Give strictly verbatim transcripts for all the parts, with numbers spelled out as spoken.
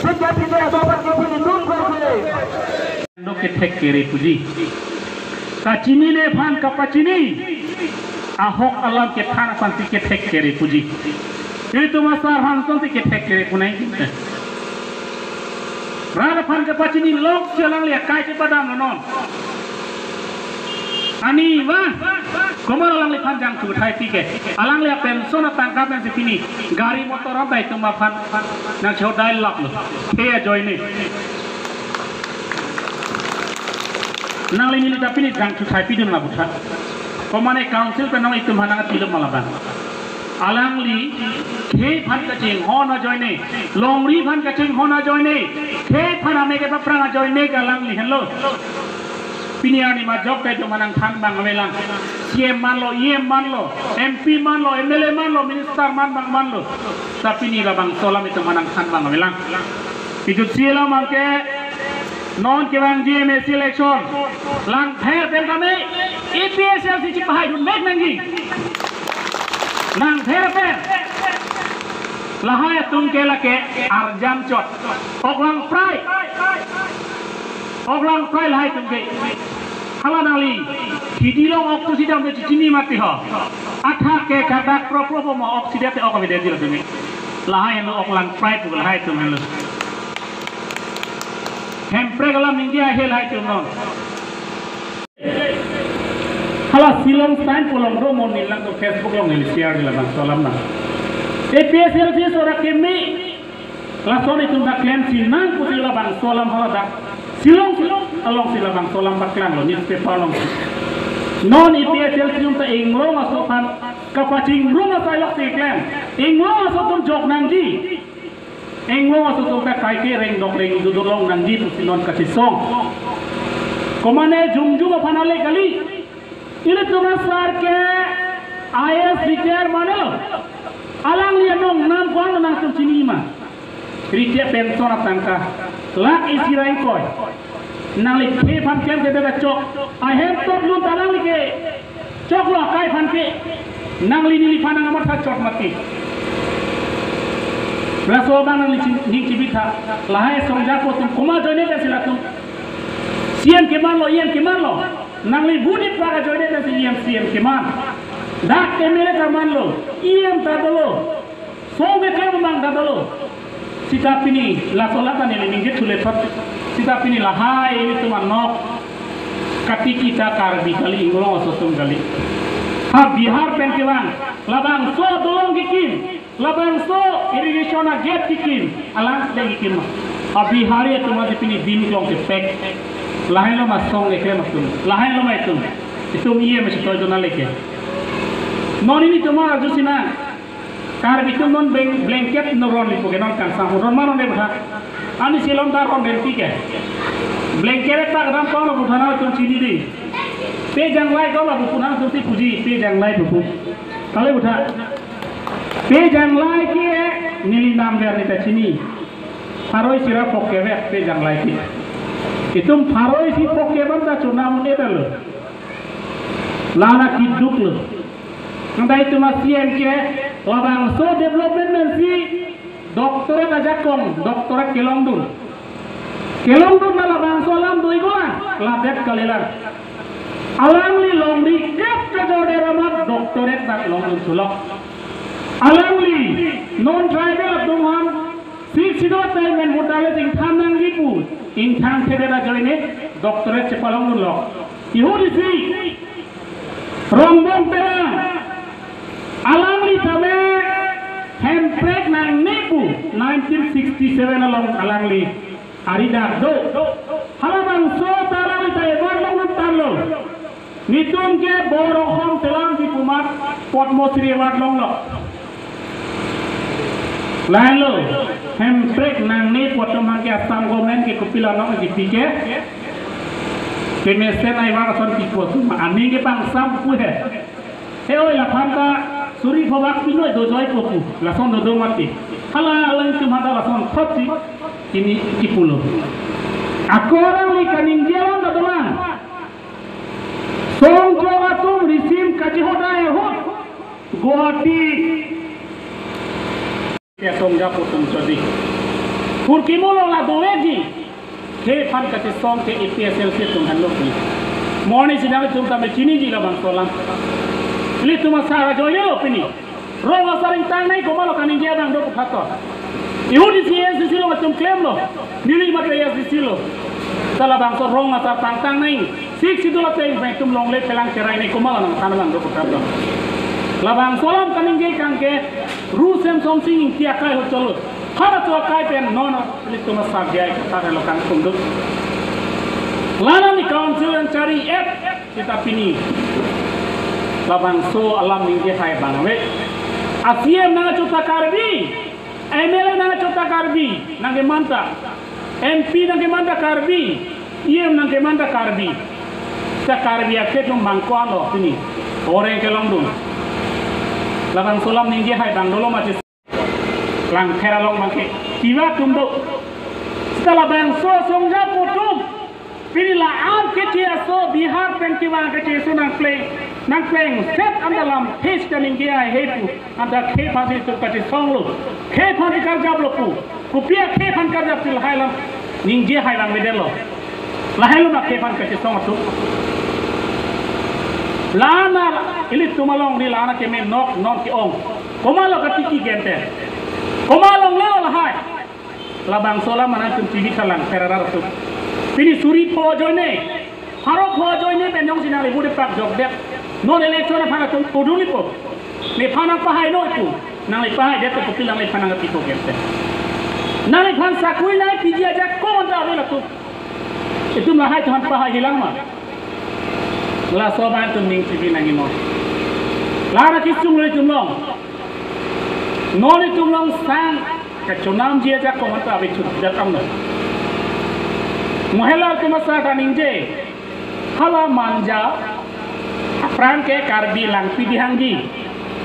Pinja pinja adopan ke pini dun koi koi. Dok kethek kere puji. Kachinine aphan kapachini. Ahok alam kethan aphan si kethek kere puji. Ilitum asar Hanson si kethek kere punai. Rat aphan kapachini lok si alangli akai chepadam non. Ani va, komat alangliphan jangthu thai pi ke. Alangli apension atangka pensi pini gari motor ap dai tum aphan nangchodai lap lo. Khei ajoine. Nangli neli ta pini jangthu thai pidun la butha. Komane council pen nong itum hanang apilum malabang. Alangli khei aphan kachinghon ajoine, longri aphan kachinghon ajoine, khei aphan ame kepaphrang ajoine ke alangli henlo. Pini arni majok ke itum hanang than bang avelang. C M manlo, E M manlo, M P manlo, M L A manlo, minister man bang manlo. Ta pini labangso alam itum hanang than bang avelang. Kijut si alam ke non kevang G M A C election. Langpher pen kami A P H L C chipahai dun mek nangji. Langpher pen. Lahai atum ke lake arjan chot. Ok langprai. Ok langprai lahai atum ke. Hala nangli. Hidi long ok tu sidam de chini mati ho. Athak ke kadak pro pro mo ok sidet ok avedet jilo duni. Lahai lo ok langprai pu lahai atum lo. Hemprek alam ningje ahe lahai atum non. Hala Shillong Times pu along do mo neli lang do Facebook along neli share di labangso alam na. A P H L C sora keme lason itum ta klemsi nang pusi labangso alam hala dak Shillong alongsi labangso alam paklanglo newspaper alongsi. Non A P H L C atum ta inglong aso aphan kapachingrum asai lok si klem. Inglong aso atum jok nangji. Inglong aso atum ta kaike rengdok rengdudun long nangji pusi non kachesong. Komane jongjung aphan ale kali. Ilitum asar ke I A S retire mano. Alangli anong nam ko-an nangtum chini ma. Retire pension atangka. Lakh isi ra ingkoi. Nangli khei aphan klem ke bebek chok. Ahem top lun ta nangli ke. Choklo akai aphan ke. Nangli neliphan nangmatha chot mati. Laso abang nangli chin-, ning chibitha. Lahai songja po atum komat ajoine pensi latum C M kemanlo, E M kemanlo. Nangli budi praga ajoine pensi E M C M keman. Dak M L A ta manlo, E M ta dolo. Song keklem abang ta dolo. Sita pini laso lata neli ningje thule thot. Sita pini lahai ilitum anok katiki ta Karbi kali, inglong aso atum kali. Ha Bihar pen kevang labangso adolong kekim, labangso irrigation agate kekim, alang sedang kekim. Ha Bihari atum adi pini dim klong kepek. Lahai lo ma song keklem atum. Lahai lo ma itum. Itum E M si toy dona leke. Non ilitum arju sinang. Karbi atum non beng-, blanket no ron lipo ke non kangsam ron ma ron de butha. Ani silom ta ron den pi ke. Blanket ekta kedam tong lo butha nangtum chini di. Pe janglai ko lo butha nangtum si puji pe janglai butha. Kali butha. Pe janglai ke neli namver neta chini. Pharo isi ra phokep vet pe janglai ke. Itum pharo isi phokep an ta chuna mun-e ta lo. Lana kiduk lo. Nang dai itum a C M ke labangso development pensi doctorate ajakong, doctorate kelongdun. Kelongdun na labangso alam do-ik ko lang, ladet kalilang. Alangli longri kep kejor de ramat doctorate dak longdun sulok. Alangli non tribal atum aphan Sixth Schedule assignment mutale ingthan nangji pu ingthan thedet ajoine doctorate chepalongdunlo. Ihut isi Rongbong Terang alangli tame hemprek nangne pu nineteen sixty-seven along alangli ari dak do. Halabangso ta alangli ta award longdun tanglo. Netum ke Borokhom selam si pu amat Padma Shri Award longlo. Lahenlo, hemprek nangne pu atum aphan ke Assam government ke kopilo nangkepi ke. Kemesen ai award ason kipu atum aning ke pangsam pu he. He oi laphan ta suri phovak pinoi dojoi pu pu. Lason dodo mati. Hala alangtum aphan ta lason thotsi pini kipulo. Ako alangli kaningje alam ta dolang. Songjong atum risim kachihodai ahut Guwahati. Ke songja pu atum chodi. Phurkimo along la dovekji. Khei aphan kachesong ke A P H L C atum henlo pu. Mo arni si nanglitum tame chiniji labangso alam. Ilitum asar ajoine lo pini. Rong asar ingtang nai komatlo kaningje abang do pu phato. Ihut isi A S D C along atum klemlo. Neli mate A S D C lo. Ta labangso rong asar tangtang nai. Sixth Schedule ateng pen itum longle phelang cherai nai komatlo nangthan abang do pu phato. Labangso alam kaningje kangke Ru Semsonsing Ingti akai ahut cholo. Halaso akai pen non ilitum asar jai kathar helo kangtung do. La-an arni council yang chari-et seta pini labangso alam ningje hai abang ave. A C M nangchota Karbi, M L A nangchota Karbi, nangkemanta, M P nangkemanta Karbi, E M nangkemanta Karbi. Ta Karbi akhei atum bang ko-an lo pini. Orang kelong dun. Labangso alam ningje hai abang dolo mati. Langpher along abangke kiwa atum do. Seta labangso asongja apo atum. Pini la-an keche aso Bihar pen kiwa keche aso nangpleng. Nangplengset anta lam phes kaningje hai he pu. Anta khei aphansi itum kachesonglo. Khei aphansi karjaplo pu. Kopi akhei aphan karjap si lahai alam ningje hai abang avedetlo. Lahai lo ma khei aphan kachesong atum. La-an ilitum along ni la-an keme nok non ke-ong. Komatlo katiki gente. Komat longle lo lahai. Labangso alam mana itum T V kalang perarar atum. Pini suri pho ajoine, pharo pho ajoine pen jongsi nangli vote pak jokdet. Non election aphan atum uduli po. Nephan nangpahai noi pu. Nanglipahai det te kopi nangliphan nangpipo gente. Nangliphan sakuri nangpiji ajakong anta ave latum. Itum lahai atum aphan pahai hilang ma. Laso abang itum ning chibi nangji non. La-an akisung lo itum along. Non itum along sang kachonamji ajakong anta ave chut jat amno. Mo hala atum asar kaningje. Hala Manja apran ke Karbi Langpi Dihangji.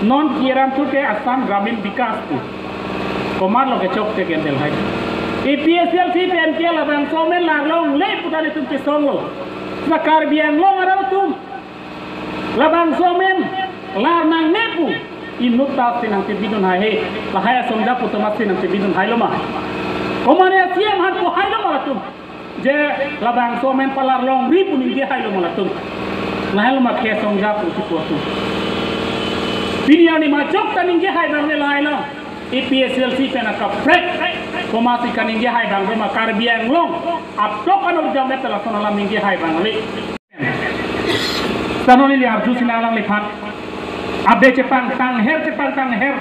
Non kiram thu ke Assam Gramin Vikas pu. Komatlo kechok te kendel hai. A P H L C pen ke labangso amen lar longle pu ta nelitum chesonglo. Na Karbi Anglong arat atum labangso amen lar nangne pu inut ta si nangchebidun hai he. Lahai asongja apo atum si nangchebidun hai lo ma. Komat A C M aphan pu hai lo ma latum. Je labangso amen palar longri pu ningje hai lo ma latum. Lahai lo ma khei asongja apo si pu atum. Pini arni majok ta ningje hai abang le lahai lo. A P H L C pen akaprek. Komatsi kaningje hai abang lo ma Karbi Anglong. Aptok anur jam le pela son alam ningje hai abang le. Sano neli arju si nang alangliphan. Abe chepangtang her, chepangtang her.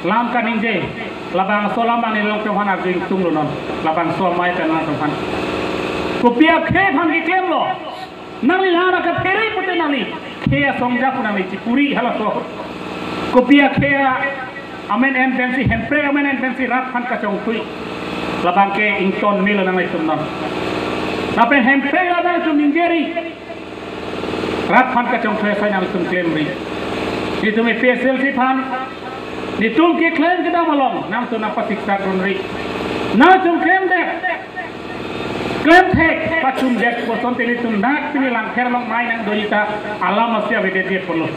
Lam kaningje, labangso alam abang neli alangliphan arju ingtung lo non. Labangso amei pen alangliphan. Kopi akhei aphan keklemlo. Nangli la-an kaphere pute nangli. Khei asongja pu nangli chipuri halaso. Kopi akhei amen en pensi, hemprek amen en pensi rat aphan kachongthui. Labang ke ington melo nanglitum non. Lapen hemprek labang itum ningjeri. Rat aphan kachongthui asai nangtum klemri. Nelitum A P H L C aphan. Nelitum keklem kedam along nangtum nangpasiksak dunri. Nangtum klemdet. Klemthek pachundet pu asonte nelitum dak pini Langpher along mei nangdoji ta alam asi avedetji apotlo.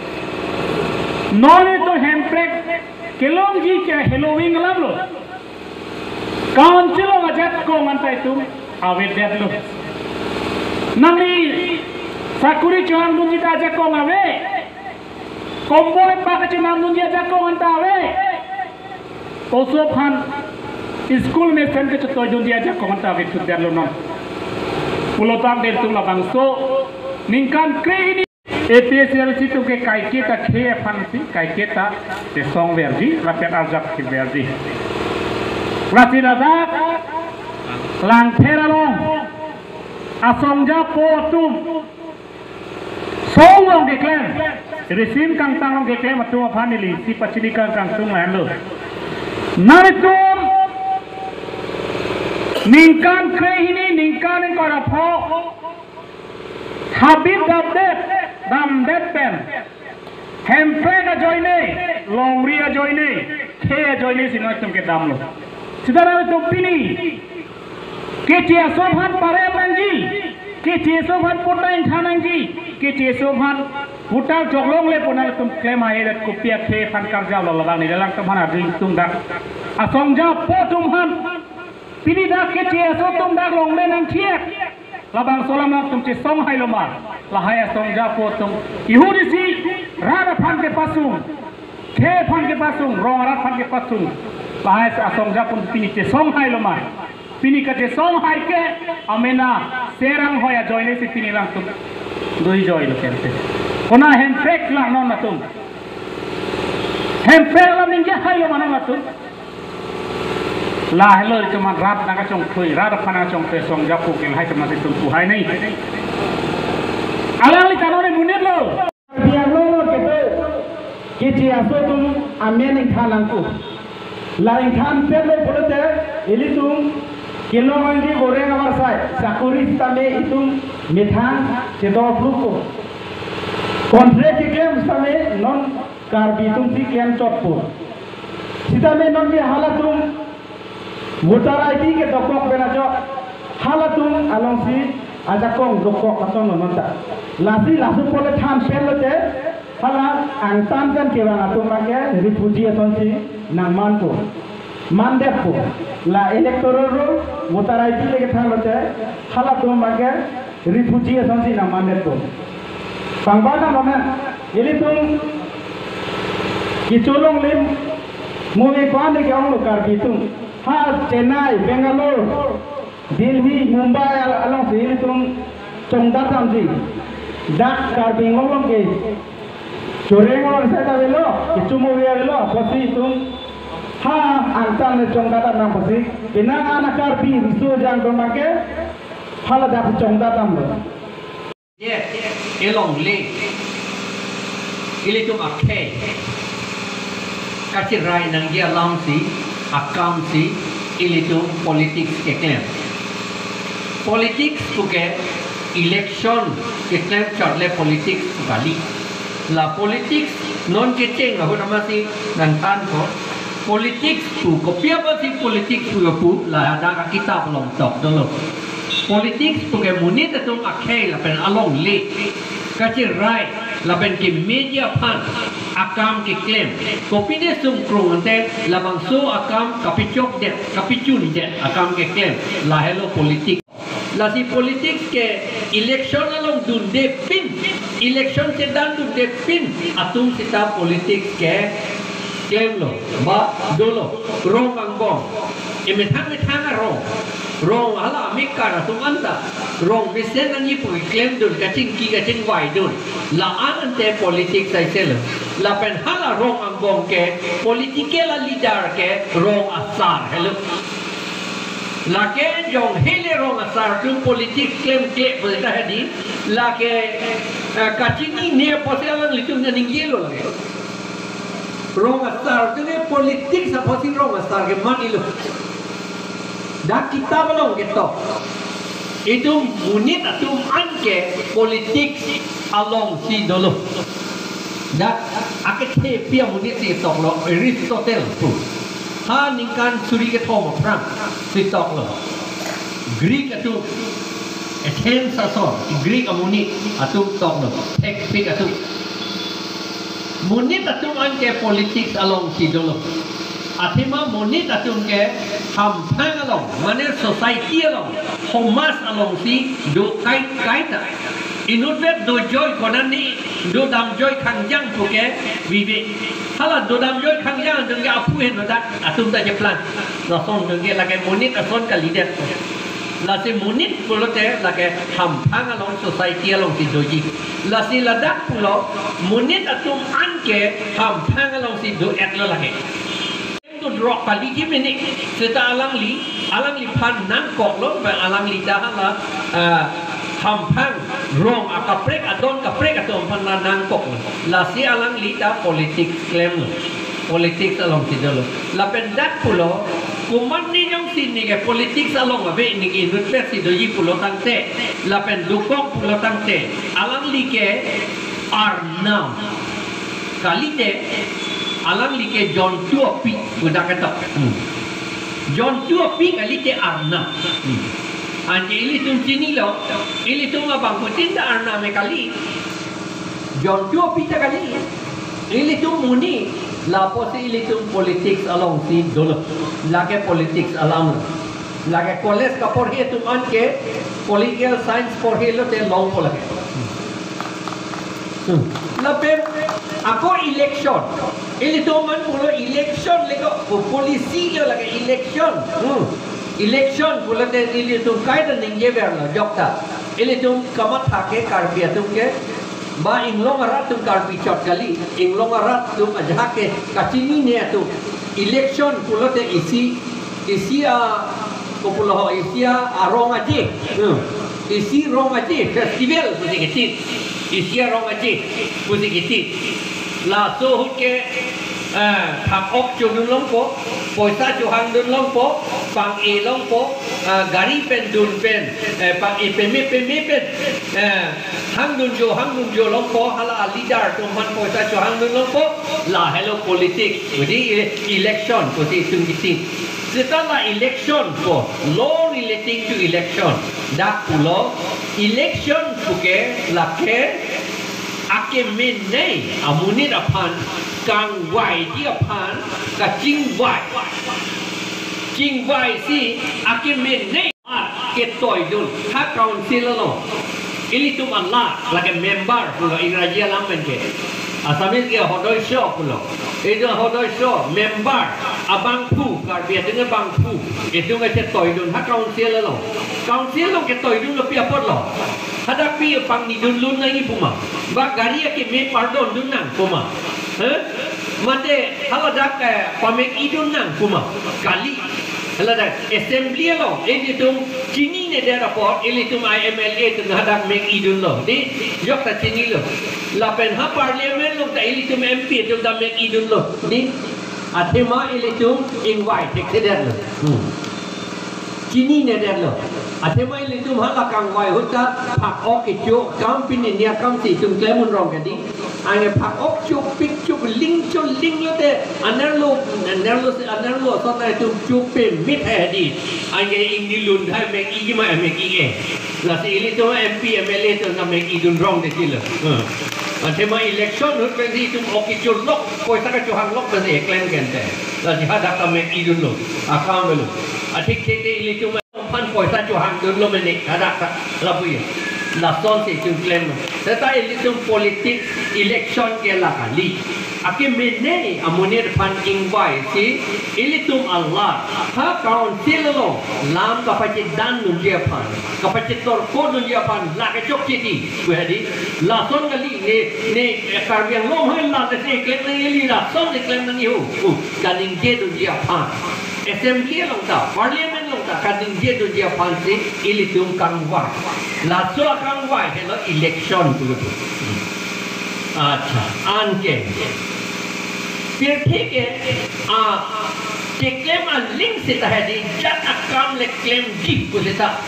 Non nelitum hemprek kelongji ke heloving alam lo. Council along ajakong anta itum avedetlo. Nangli sakuri chonam dunji ta ajakong ave. Komboi pak chonam dunji ajakong anta ave. Oso aphan school mesen kechotoi dunji ajakong anta ave chutdetlo non. Pulotangte itum labangso ningkan kre hini A P H L C atum ke kaiketa khei aphansi, kaiketa chesongverji, lapen arjap keverji. Lasi ladak Langpher along asongja apo atum song along keklem, risim kangtang along keklem atum aphan neli si pachini kang kangtung lahenlo. Nelitum ningkan kre hini, ningkan ingkoi ra pho habit damdet, damdet pen hemprek ajoine, longri ajoine, khei ajoine si nangtum kedamlo. Seta nangtum pini keche aso aphan parem nangji, keche aso aphan pota ingthan nangji, keche aso aphan putar joklongle pu nangtum klem hai det, kopi akhei aphan karjaplo, labang neli alanglitum aphan arju ingtung dak. Asongja apo atum aphan Pini dak keche aso atum dak longle nangthiek. Labangso alam atum chesong hailo ma. Lahai asong japo atum ihudisi rat aphan kepasung, khei aphan kepasung, rong arat aphan kepasung. Lahai asong japo atum pini chesong hailo ma. Pini kachesong hai ke amena serang hoi ajoine si pini alangtum doi joilo kente. Kona hemprek la non atum. Hemprek la ningje hailo ma non atum. Lahelo ituman rat nangkachongthui, rat aphan nangkachongthui asong japo ke lahai ituman itum pu hai nai. Alangli kanone monit lo. Biang lo lo kedo. Keche aso atum amen ingthan nangkok. La ingthan petlo pulote ilitum kelong anggi goreng avarsai, sakori sitame itum methang chedor phluko. Contract keklem sitame non Karbi atum si klem chotpo. Sitame non ke halatum voter I D ke dokok pen ajok halatum alongsi ajakong dokok asong non ta. Lasi laso pole than pen lote hala angtan pen kevang atum abangke refugee asonsi nangmanpo. Mandetpo. La electoral roll, voter I D le kethan lote halatum abangke refugee asonsi nangmandetpo. Pangba na momen ilitum kecholong lim movie ko-an ke-onglo Karbi atum. Ha Chennai, Bangalore, Delhi, Mumbai al-, alongsi ilitum chongdat damji. Dak Karbi Anglong ke choreng avarsai ta avelo, kecho movie avelo, apotsi itum ha angtan le chongdat dam nang apotsi. Penang an a-Karbi riso jang atum abangke haladak chongdat damlo. Ye, elongle. Ilitum akhei kacherai nangji alamsi, akamsi, ilitum politics keklem. Politics puke election keklem chot le politics pu kali. La politics non kecheng ahut amatsi nangthanpo. Politics pu kopi apotsi politics pu pu ladak akitap along tok dolo. Politics puke monit atum akhei lapen alongle kacherai lapen kemeji aphan akam keklem. Kopine sungkrung ante labangso akam kapechokdet, kapechundet akam keklem. Lahelo politics. Lasi politics ke election along dunde pin, election chedan dunde pin atum sita politics keklemlo, ba dolo, rong angbong. Emethang methang arong. Rong hala amekar atum anta rong mesen nangji pu keklemdun, kachingki kachingvaidun. La-an ante politics aiselo. Lapen hala rong angbong ke political leader ke rong asar helo. Lake jong hele rong asar atum politics klemkle pu ta hedi. Lake, eh, kachinine apotsi alanglitum nangjelo lake. Rong asar atum ke politics apotsi rong asar keman-ilo. Dak kitap along ketok. Itum monit atum an ke politics alongsi dolo. Dak akethe pi amonit si toklo, Aristotle pu. Ha ningkan suri kethom aphrang si toklo. Greek atum, Athens ason, Greek amonit atum toklo, thekpik atum. Monit atum an ke politics alongsi dolo. Athema monit atum ke hamphang along, mane society along, homas alongsi do kai kaita. Inutvet dojoi konani, dodamjoi khangjang puke vive. Hala dodamjoi khangjang atum ke aphu henlo dak atum ta cheplang. Lason atum ke lake monit ason kalidet. Lasi monit pulote lake hamphang along, society alongsi doji. Lasi ladak pulo monit atum an ke hamphang alongsi do-etlo lake. Dodrok kali ji mene, seta alangli, alangliphan nangkoklo, ba alangli ta hala, ah, hamphang rong akaprek adon kaprek atum aphan la nangkoklo. Lasi alangli ta politics klemlo. Politics alongsi dolo. Lapen dak pulo, komatne jongsi neke politics along ave, neke inutvetsi doji pulo tangte, lapen dokok pulo tangte, alangli ke arnam. Kalite, alangli ke jontu api, pu dak ketok. Hmm. Jontu api kalite arnam. Hmm. Anke ilitum chinilo, ilitum abangphutin ta arnam e kali. Jontu api ta kali. Ilitum monit, lapusi ilitum politics alongsi dolo. Lake politics alam. Lake college kaporhi atum an ke political science porhi lote longpo lake. Hmm. Lapen ako election. Ilitum an pulo election leko, po-, policy lo lake election. Hmm. Election pulote ilitum kaita ningjeverlo jokta. Ilitum kamathak ke Karbi atum ke, ba inglong arat atum Karbi chot kali, inglong arat atum ajahak ke kachinine atum. Election pulote isi, isi a, kopulo ho, isi a arong aje. Hmm. Isi rong aje, festival pusi kithi. Isi arong aje pusi kithi. Laso ahut ke, eh, phak-ok chodun longpo, poisa chohang dun longpo, pang-e longpo, eh, gari pen dun pen, eh, pang-e peme peme pen, eh, hang dunjo, hang dunjo longpo, hala a-leader atum aphan poisa chohang dun longpo, lahelo politics. Jadi, eh, election pusi itum kithi. Seta la election pu, law relating to election. Dak pulo, election puke lake akemene amonit aphan kangvaiji aphan kachingvai. Chingvaisi akemene ketoidun ha council along. Ilitum alat lake member pulo Ingraji alam pen ke. Assamese ke সদস্য pulo. Itum সদস্য, member, abangphu, Karbi atum ke bangphu. Itum kechetoidun ha council along. Council along ketoidunlo pi apotlo? Hadak pi pangnidun lun nangji puma? Ba gari akeme pardon dun nang puma? He? Mate haladak, eh, pamek-idun nang puma? Kali. Haladak assembly along ilitum chininedet apot ilitum I M L A atum hadak mek-idunlo. Di, jokta chinilo. Lapen ha parliament along ta ilitum M P atum ta mek-idunlo. Di, athema ilitum ingvai thekthedetlo. Hmm. Chininedetlo. Athema ilitum hala kangvai ahut ta phak-ok kecho akam pini nia akam si itum klem un rong kadi. Anke phak-ok chopik choling choling lote anerlo, anerlo si anerlo asonta itum chopemit hai di. Anke ingni lun hai mek-iji ma mek-i-e. Lasi ilitum M P M L A atum ta mek-idun rong de chilo. Hmm. Athema election ahut pensi itum ok kecholok, poisa kachohanglok pensi eklem kente. Lasi hadak ta mek-idunlo, akam lo. Athikthekte ilitum aphan poisa chohangdunlo mene, hadak ta lapu-i. Lasonsi itum klem. Seta ilitum politics election ke la kali. Akemene amonit aphan ingvaisi ilitum alat ha council along lam kapachedandunji aphan, kapachetorkodunji aphan lake chokche di. Pu hadi, lason kali ne, ne, eh, Karbi Anglong hai la lesi klem nangji, lason si klem nangji ho. Uh, kaningjedunji aphan. Assembly along ta, parliament along ta kaningjedunji aphansi ilitum kangvai. Laso akangvai helo election pulo. Accha, anke. Pirthe ke, a, keklem aling seta hadi jat akam le klemji pu seta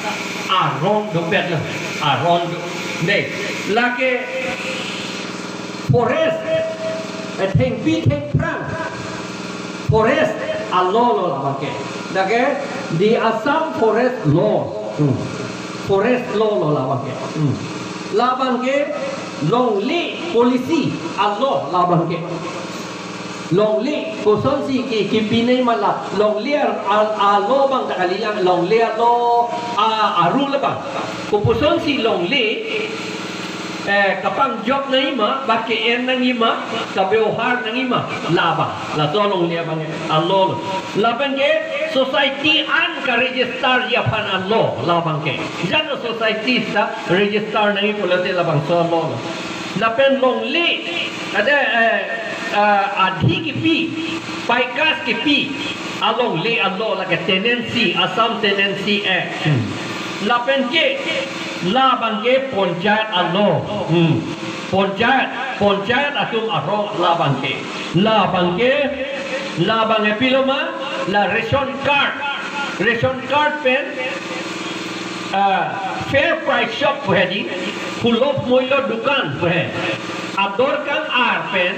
aron dopetlo, aron do. Dei, lake forest, eh, thengpi thengphrang. Forest a-law lo labang ke. Lake the Assam Forest Law. Hmm. Forest law lo labang ke. Hmm. Labang ke longle policy a-law labang ke. Longle kosonsi ki, kipinei ma la longle a, a, a-law abang ta kalilang, longle a-law a, a-rule abang. Kopusonsi longle, eh, kapangjok nangji ma, ba ke-en nangji ma, kabyohar nangji ma, labang. Laso longle abang a-law lo. Labang ke society an ka-registerji aphan a-law labang ke. Jan society ta register nangji pulote labangso a-law lo. Lapen longle, ada, eh, eh, adhi kipi, paikas kipi alongle a-law lake tenancy, Assam Tenancy Act. Hmm. Lapen ke, labang ke panchayat a-law. Hmm. Panchayat, panchayat atum arong labang ke. Labang ke, labang ke pilo ma, la ration card. Ration card pen, ah, fair price shop pu hedi, সুলভ মূল্য দোকান pu he. Ador kang-ar pen,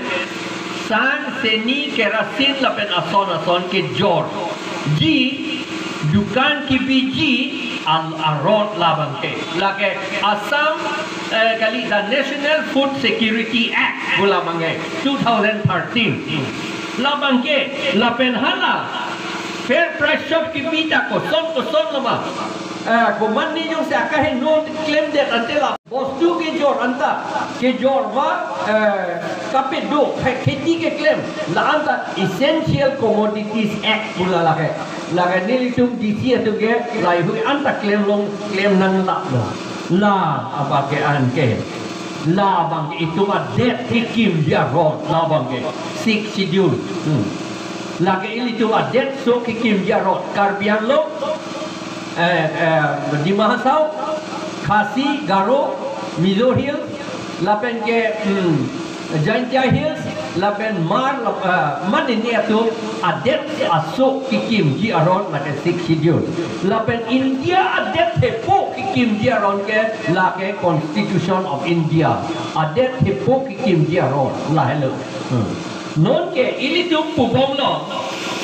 sang, seni, kerosene lapen ason ason kejorji dukan kebiji al-, aron labang ke. Lake Assam, eh, kali the National Food Security Act pu labang ke, two thousand thirteen. Labang ke, lapen hala Fair price shop kebi ta koson koson lo ma. Eh, komatne jongsi akaheno klemdet ante la bostu kejor anta, kejor ma, eh, kapedo, khe-, kheti keklem, la anta Essential Commodities Act pu la lake. Lake nelitum D C atum ke laheihui anta klem long, klem nanglap lo. La abang ke an ke. Labang ke itum adet kekimji aron, labang ke Sixth Schedule. Hmm. Lake ilitum adetso kekimji aron. Karbi Anglong, eh, eh, Dima Hasao, Khasi, Garo, Mizo Hills, lapen ke, hmm, Jaintia Hills, lapen Hmar, lap-, eh, mane ne atum adet aso kekimji aron lake Sixth Schedule. Lapen India adet thepo kekimji aron ke lake Constitution of India. Adet thepo kekimji aron lahelo. Hmm. Non ke ilitum pubomlo.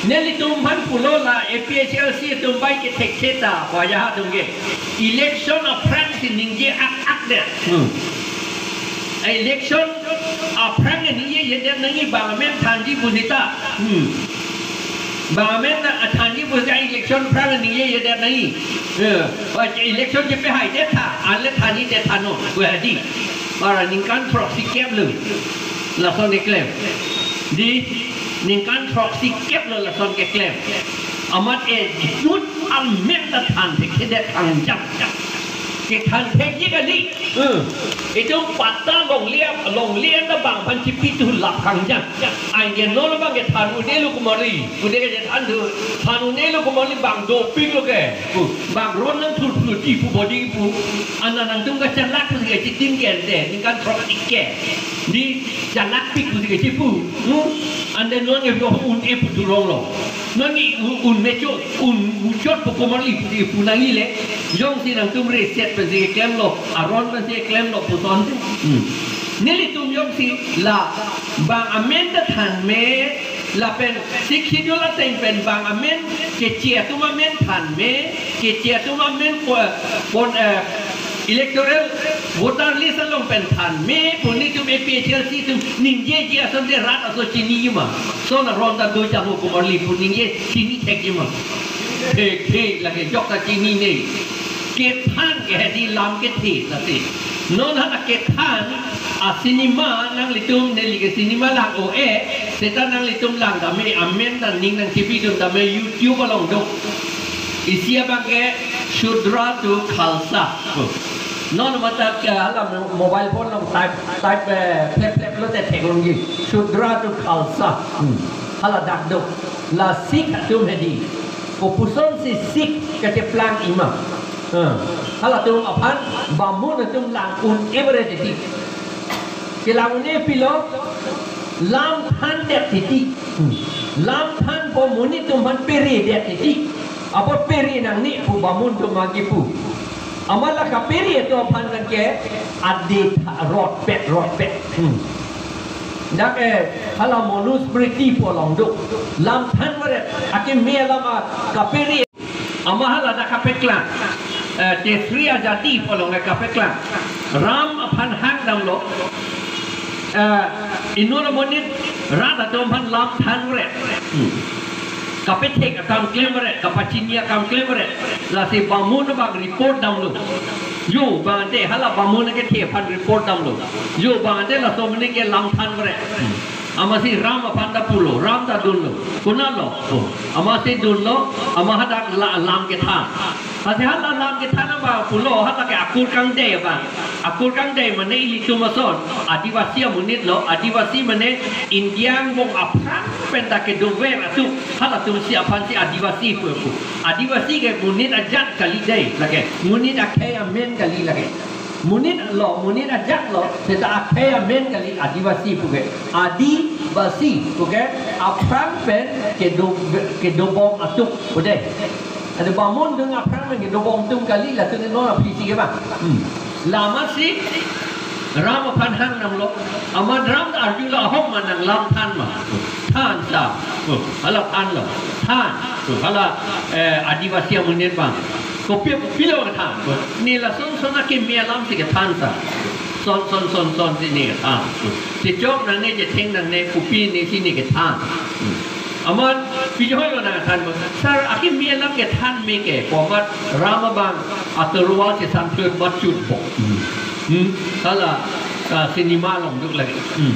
Nelitum aphan pulo la A P H L C atum bai kethekthe ta, wajah atum ke. Election aphrangsi ningje ak-ak det. Hmm. Election aphrang ningjejedet nangji, bang amen thanji pu seta. Hmm. Bang amen na thanji pu seta election aphrang ningjejedet nangji. Eh, wa election chepehaidet tha, anle thanjidet tha non. Wa di. Bara ningkan throksi kep lo. Lason keklem. Di ningkan throksi kep lo lason keklem. Amat e jut amen ta than thekthedet kangjang. Kethan thekji kali. Hmm. Itum patta longle, longle anta bang aphan chipithu lap kangjang. Anke non bang kethan un-elo komarli. Ude kethan thu, than un-elo komarli, bang dopik lo ke. Pu, bang ron nangthurthur ti pu body pu. Ana nangtum kachalak pusi kachitim ke ante, ningkan throksi kep. Di chalakpik pusi kachipu. Hmm? Ante non ke un-e pu thurong lo. Non ke un, un mecho, un muchot pu komarli pusi pu nangji le. Jongsi nangtum reset pensi klemlo, aron pensi klemlo puson. Hmm. Nelitum jongsi la bang amen ta than me, lapen Sixth Schedule ateng pen bang amen, keche atum amen than me, keche atum amen po-, pon, eh, electoral voter list along pen than me pu nelitum A P H L C atum ningjeji asonte rat aso chiniji ma? Son aron ta do jamo komarli pu ningje chini thekji ma? Thekthe lake jok ta chinine. Kethan ke hedi lam kethe lasi. Non hala kethan a cinema nanglitum neli ke cinema lang o-e, seta nanglitum lang tame, amen ta ning nangchipidun tame, YouTube along do. Isi abang ke Shudra to Khalsa. Oh. Non mata ke hala mo-, mobile phone along type, type, eh, plep plep lote theklongji. Shudra to Khalsa. Hmm. Hala dak do. La Sikh atum hedi. Kopusonsi Sikh kacheplang-i ma? Eh, halatum aphan Bamun atum lang un-e bere titi. Kelang un-e pilo, lam thandet titi. Hmm. Lam thanpo monit atum aphan peredet titi. Apot pere nangne pu Bamun atum ma kipu. Amat la kapere atum aphan nangke ade tha-, rotpet, rotpet. Hmm. Dak, eh, hala Manusmriti pu along do. Lam than varet, akeme alam a kapere. Amat hala dak kapeklang. Eh, Tesri Azadi pu along kapeklang. Ram aphan hang damlo. Eh, inut amonit rat atum aphan lam than varet. Hmm. Kapethek akam klem varet, kapachini akam klem varet. Lasi Bamun abang report damlo. Jo, bang ante hala Bamun kethe aphan report damlo. Jo, bang ante laso amonit ke lam than varet. Hmm. Amatsi Ram aphan ta pulo, Ram ta dunlo. Konatlo? Oh. Amatsi dunlo, amat hadak la-, lam kethan. Lasi hala lam kethan abang pulo, hala ke akur kangdei abang. Akur kangdei mane ilitum ason, Adivasi amonit lo, Adivasi mane India angbong aphrang pen ta kedover atum, halatumsi aphansi Adivasi pu pu. Adivasi ke monit ajat kali dei, lake. Monit akhei amen kali lake. Monit lo, monit ajat lo, seta akhei amen kali Adivasi puke. Adivasi puke, aphrang pen kedo-, kedobom atum pu dei. Ante Bamun atum aphrang pen kedobom atum kali, latum non aphisi ke bang. Hmm. La amatsi Ram aphan hang damlo. Amat Ram arjulo, ahok ma nang lam than ma? Than sa. Oh, hala thanlo. Than. Oh, hala, eh, Adivasi amonit bang. Kopi, kopilo than? Oh, ne lason son akeme alamsi kethan sa. Son, son, son, sonsi ne kethan. Oh, chechok nangne, chetheng nangne, kopi nesi ne kethan. Hmm. Amat Pijoi lo nangthan bang. Sir, akimi alam kethan me ke, komat ram abang atorwal chesan thur mat chut bok. Hmm. Hala, ah, cinema along duk lagi. Hmm.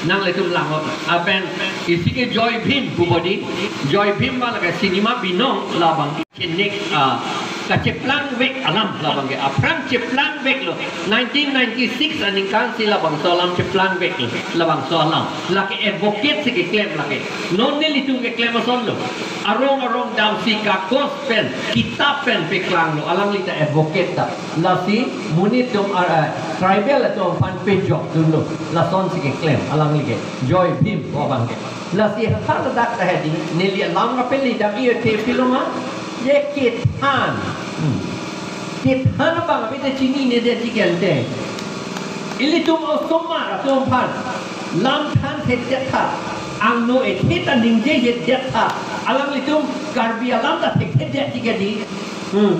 Nanglitum lang-ot. Lapen isi ke Joy Bhim pu bodi. Joy Bhim ma lake cinema binong labang. Chenek, ah, kacheplang vek alam labang ke. Aphrang cheplang vek lo. Nineteen ninety-six aningkan si labangso alam cheplang vek lo. Labangso alam. Lake advocate si keklem lake. Non nelitum keklem ason lo. Arong arong damsi kakos pen, kitap pen peklang lo. Alangli ta advocate ta. Lasi monit atum, ah, ah, tribal atum aphan pejok dun lo. Lason si keklem alangli ke. Joy Bhim pu abang ke. Lasi haladak ta hedi, neli alam kapeli dam iyo te piloma, je kethan. Hmm. Kethan abang abi te chinine det ji kente. Ilitum osomar atum aphan lam than thekthe tha. Angno ethe ta ningje yetdet tha. Alanglitum Karbi alam ta thekthe det ji kedi. Hmm.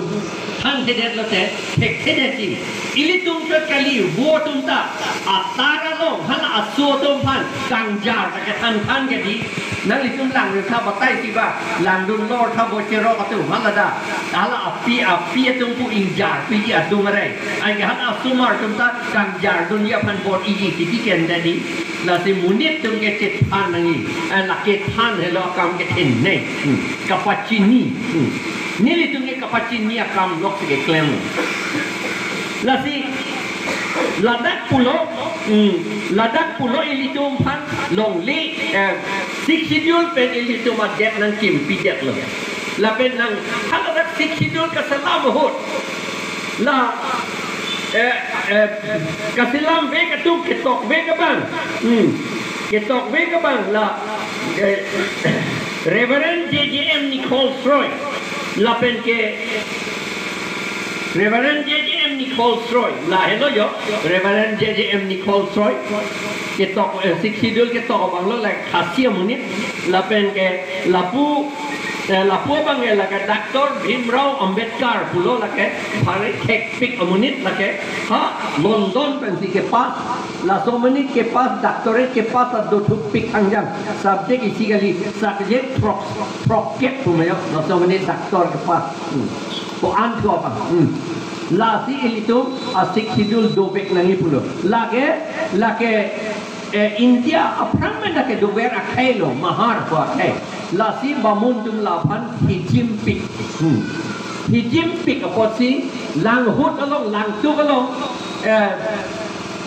Thanthedet lote, thekthedetji. Ilitum chot kali, vo atum ta, atar along, hala aso atum aphan, kangjar ta kethan than kedi. Nanglitum lang tha batai si ba, langdun lor tha bo cherok atum, hala da. Hala api, api atum pu ingjarpiji adung arai. Anke hala asomar atum ta, kangjar dunji aphan bor-iji titi ken dadi. Lasi monit atum ke chethan nangji. Eh, lake than helo akam kethenei. Hmm. Kapachini. Hmm. Nelitum ke kapachini akam lok si keklem. Lasi ladak pulo, hmm, ladak pulo ilitum aphan longle, eh, Sixth Schedule pen ilitum adet nangkimpidet lo. Lapen nang haladak Sixth Schedule kaselam ahut. La, eh, eh, kaselam vek atum ketok vek abang. Hmm. Ketok vek abang la, eh, Reverend J J M Nichols Roy. Lapen ke Reverend J J M Nichols Roy. La helo yo, Reverend J J M Nichols Roy. Ketok, eh, Sixth Schedule ketok abang lo la Khasi amonit. Lapen ke lapu, eh, lapu abang ke lake Doctor Bhimrao Ambedkar pulo lake phare thekpik amonit lake. Ha, London pensi kepass, laso amonit kepass, doctorate kepass ado thukpik hangjang. Subject isi kali, subject throk, throkkep pu ma yo, laso amonit doctor kepass. Hmm. Ko-an thu abang. Hmm. Lasi ilitum a-Sixth Schedule dovek nangji pulo. Lake, lake, eh, India aphrang pen lake dover akhei lo, Mahar pu akhei. Lasi Bamun atum laphan hijimpik. Hmm. Hijimpik apotsi lang ahut along, langtuk along, eh,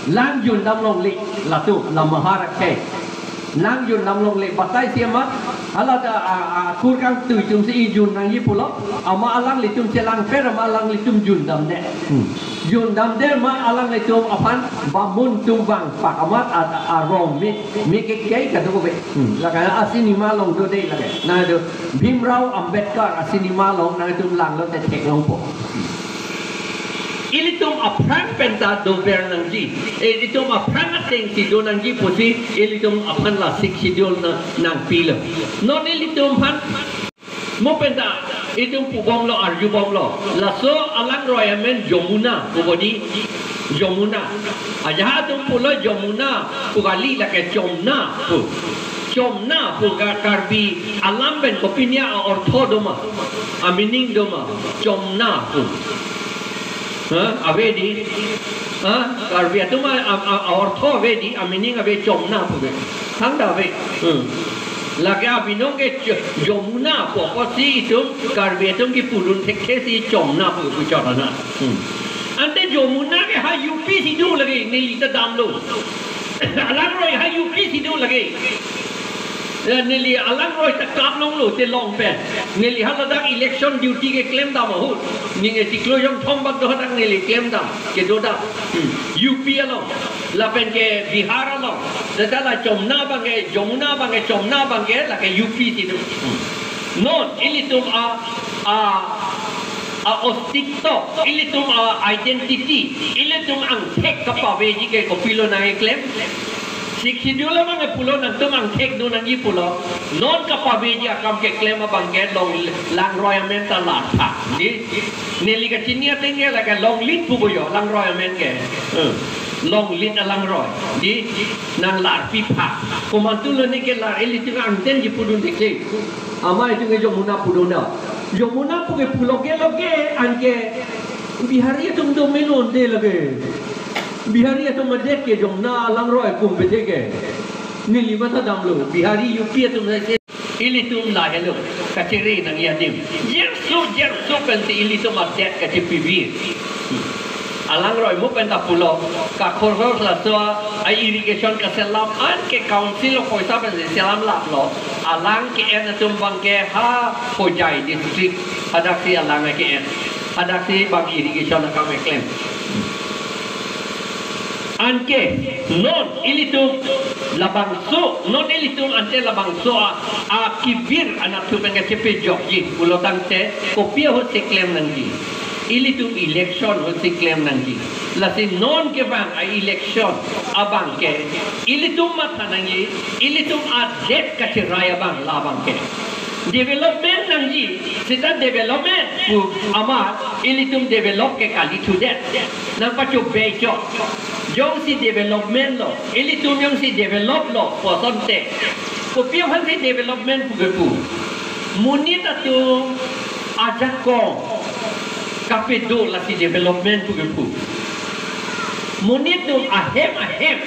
lang jundam longle, latum, la Mahar akhei. Lang jundam longle, batai si amat, hala ta, a, a, kur kangtui atum si ijun nangji pulo, amat alanglitum chelangpet, amat alanglitum jundamde. Hmm. Jundamde amat alanglitum aphan Bamun atum vangpak amat a, a, arong me, me ke kei kadokave. Hmm. Lake a-cinema along dode lake. Nangtum Bhimrao Ambedkar a-cinema along nangtum langlote theklongpo. Ilitum aphrang pen ta dover nangji. Ilitum aphrang ateng si do nangji pusi ilitum aphan la Sixth Schedule na nangpilo. Non ilitum aphan mo pen ta itum pubomlo, arjubomlo. Laso alangroi amen Jomuna pu bodi, Jomuna. Ajahak atum pulo Jomuna pu kali, lake chomna pu. Chomna pu Ka-, Karbi alam pen kopine a-ortho doma, a-meaning doma, chomna pu. Ha, ave di. Ha, Karbi atum a, a, a, a-ortho ave di, a-meaning ave, chomna pu ave. Thangta ave. Hmm. Lake abinong ke Jo-, Jomuna pu apotsi itum Karbi atum kipudun thekthe si chomna pu pu chot ana. Hmm. Ante Jomuna ke ha U P si do lake, neli ta damlo. Alangroi ha U P si do lake. Eh, neli alangroi ta kaplonglo te long pen. Neli haladak election duty keklem dam ahut. Ning e chiklo jongthom bak do hadak neli klem dam, kedo dam. Hmm. U P along. Lapen ke Bihar along. Tata la chomna abang ke, Jomuna abang ke, chomna abang ke, lake U P si do. Hmm. Non, ilitum a, a, a-ostitto, ilitum a-identity, ilitum angthek kapaveji ke kopilo nangkeklem. Sixth Schedule abang ke pulo nangtum angthek do nangji pulo. Non kapaveji akam keklem abang ke long langroi amen ta lartha. Di, neli kachini ateng ke lake Longlit pu bo yo, langroi amen ke. Hmm. Longlit alangroi. Di, nanglarpi pha. Komantu lo ne kelar, ilitum angteng ji pudun dikhe. Amei atum ke Jamuna pu do na. Jamuna pu ke pu loge loge anke Bihari atum do melon de lage. Bihari atum adet ke Jamuna alangroi kum bete ke. Neli matha damlo. Bihari U P atum sai se. Ilitum lahelo. Kachere nangji adim. Jerso jerso pensi ilitum adet kachepivir. Alangroi mo penta pulo, kakhor khor laso a irrigation kaselam anke council lo poisa pensi selam laplo, alang ke-en atum abang ke ha Hojai district, hadaksi alang ke-en, hadaksi bang irrigation akam keklem. Anke non ilitum labangso, non ilitum ante labangso a, akivir anatthu pen kachepejokji pulo tangte kopi ahut si klem nangji. Ilitum election ahut si klem nangji. Lasi non kevang a-election abang ke ilitum matha nangji, ilitum adet kacherai abang labang ke. Development nangji, seta development pu amat ilitum develop ke kali thudet. Nangpachobei chot. Jongsi development lo, ilitum jongsi develop lo pu asonte, kopi aphansi development pu kepu? Monit atum ajakong kapedo lasi development pu kepu. Monit atum ahem ahem,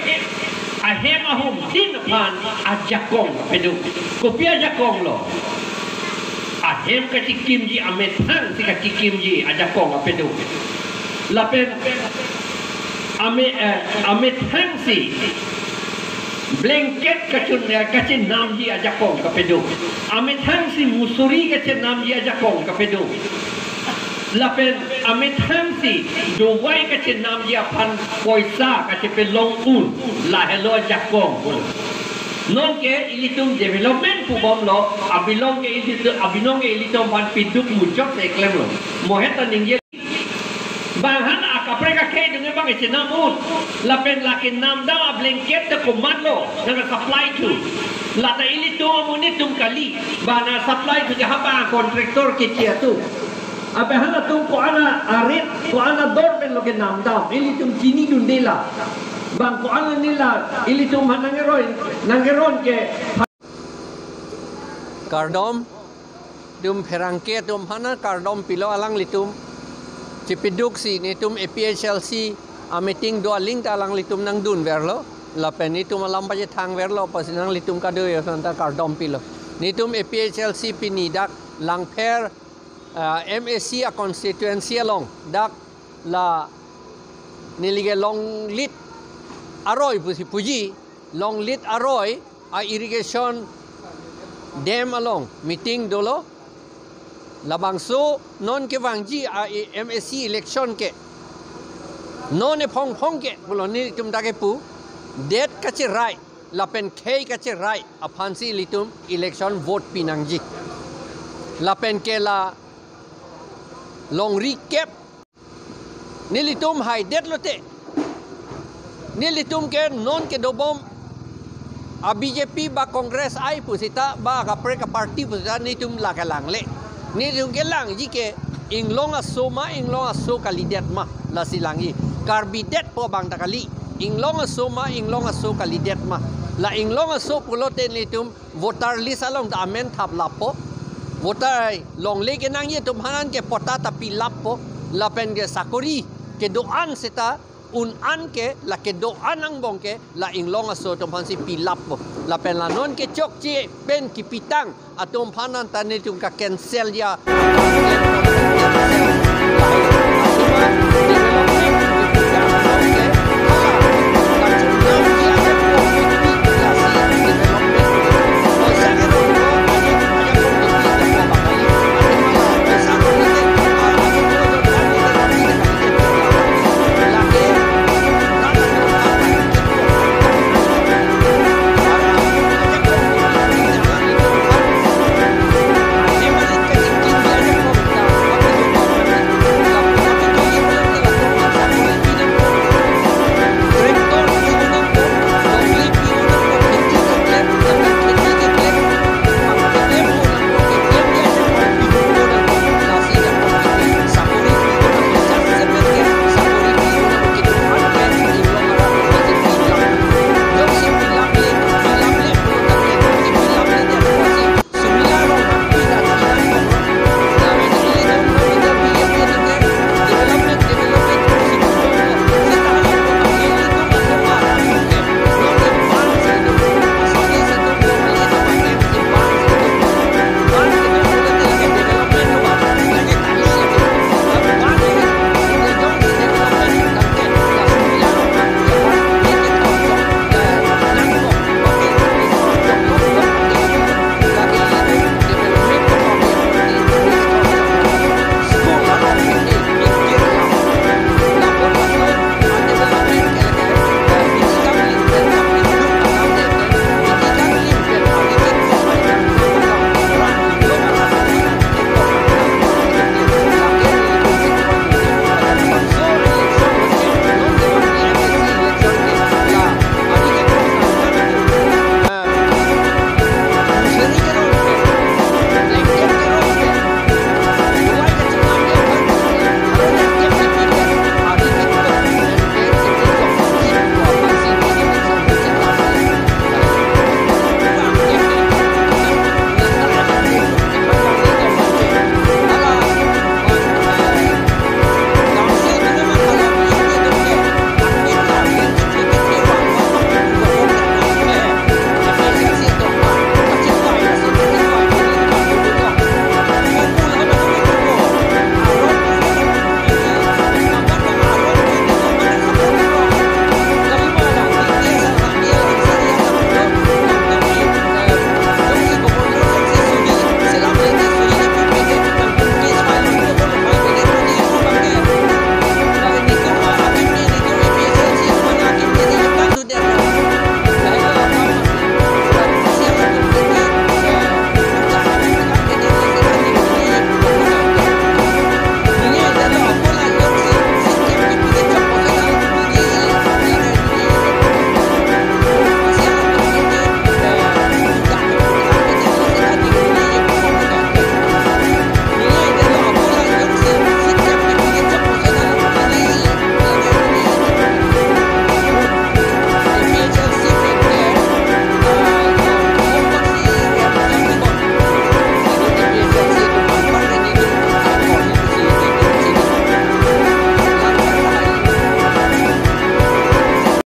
ahem ahum din aphan ajakong kapedo. Kopi ajakong lo? Ahem kachikimji, amethang si kachikimji ajakong kapedo. Lapen ame, eh, amethang si blanket kachun, eh, kachenamji ajakong kapedo. Amethang si musori kachenamji ajakong kapedo. Lapen amethang si dovai kachenamji aphan poisa kachepelong un, lahelo ajakong. Nonke ilitum development pubomlo, abinong ke ilitum, abinong ke ilitum aphan piduk muchot si klemlo. Mo heta ningje. Bang han akaprek akhei dunge bang isi nam un. Lapen lake namdam a-blanket te komatlo nang supply thu? Lata ilitum amonit atum kali. Bang nang supply thu ke ha bang contractor keche atum. Abe han atum ko-an a-rate, ko-an ador penlo kenamdam. Ilitum chinidunde la. Bang ko-an nila, ilitum aphan nangkeroi, nangkeron ke. Kardom, dum pherangke atum aphan kardom pilo alanglitum. Chepiduksi netum A P H L C a-meeting do aling ta alanglitum nangdunverlo. Lapen netum alam pachethangverlo, pasi nanglitum kadokave aphan ta kardom pilo. Netum A P H L C pini dak Langpher, ah, M A C a-constituency along dak la neli ke Longlit aroi pusi puji, Longlit aroi a-irrigation dam along meeting dolo. Labangso non kevangji a-M A C election ke, non ephong phong ke pulo netum ta kepu, det kacherai lapen khei kacherai aphansi ilitum election vote pinangji. Lapen ke la longri kep nelitum haidet lote, nelitum ke non kedobom a-B J P ba Congress ai pusita ba akaprek a-party pusita netum la kelangle. Netum kelangji ke inglong aso ma, inglong aso kalidet ma, lasi langji. Karbi detpo bang ta kali. Inglong aso ma, inglong aso kalidet ma. La inglong aso pulote netum voter list along ta amen thaplappo. Voter longle kenangji atum aphan ke patta ta pilappo. Lapen ke sakori kedo-an seta un-an ke, la kedo-an angbong ke la inglong aso atum aphansi pilappo. Lapen la non kechokche pen kipitang atum aphan anta netum ka-cancel dia.